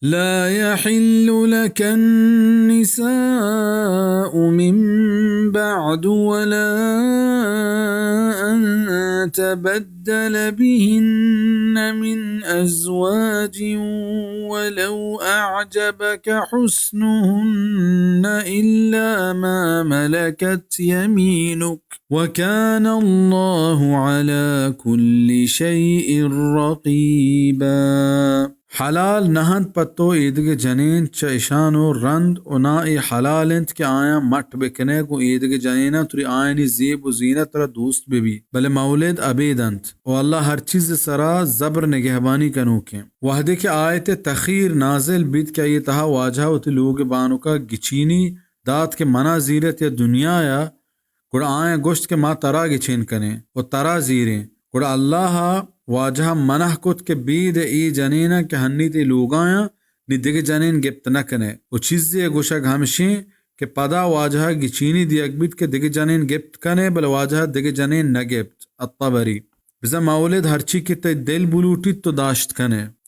لا يحل لك النساء من بعد ولا أن تبدل بهن من أزواج ولو أعجبك حسنهن إلا ما ملكت يمينك وكان الله على كل شيء رقيبا. حلال نہ انت پہ تو ایدگہ جنین چہ اشان و رند، و نا اے حلال انت کہ آیاں مٹ بکنئے گوں ایدگہ جنیناں، تری آیانی زیب و زینت ترا دوست ببی، بلے مولد ابید انت، و اللہ ہر چیز سرا زبر نگہبانی کنوکیں۔ وہدے کہ آیت تخیر نازل بیت کہ آئی تہا واجہ وتی لوگ بانکا گچینی دات کہ منا زیرت یا دنیایا، گڑا آیاں گوشت کہ ما ترا گچین کنیں و ترا زیریں۔ گڑا اللہ ء واجہ ء منع کت کہ بید اے جنیناں کہ ہنی تئی لوگایاں، نی دگہ جنین گپت نہ کنئے۔ و چیزے ء گوشگ ہمشیں کہ پدا واجہ ء گچینی دیگ بیت کہ دگہ جنین گپت کنئے، بلے واجہ ء دگہ جنین نہ گپت۔ الطبری۔ بزاں مولد ہرچی کہ تئی دل بلوٹیت تو داشت کنئے۔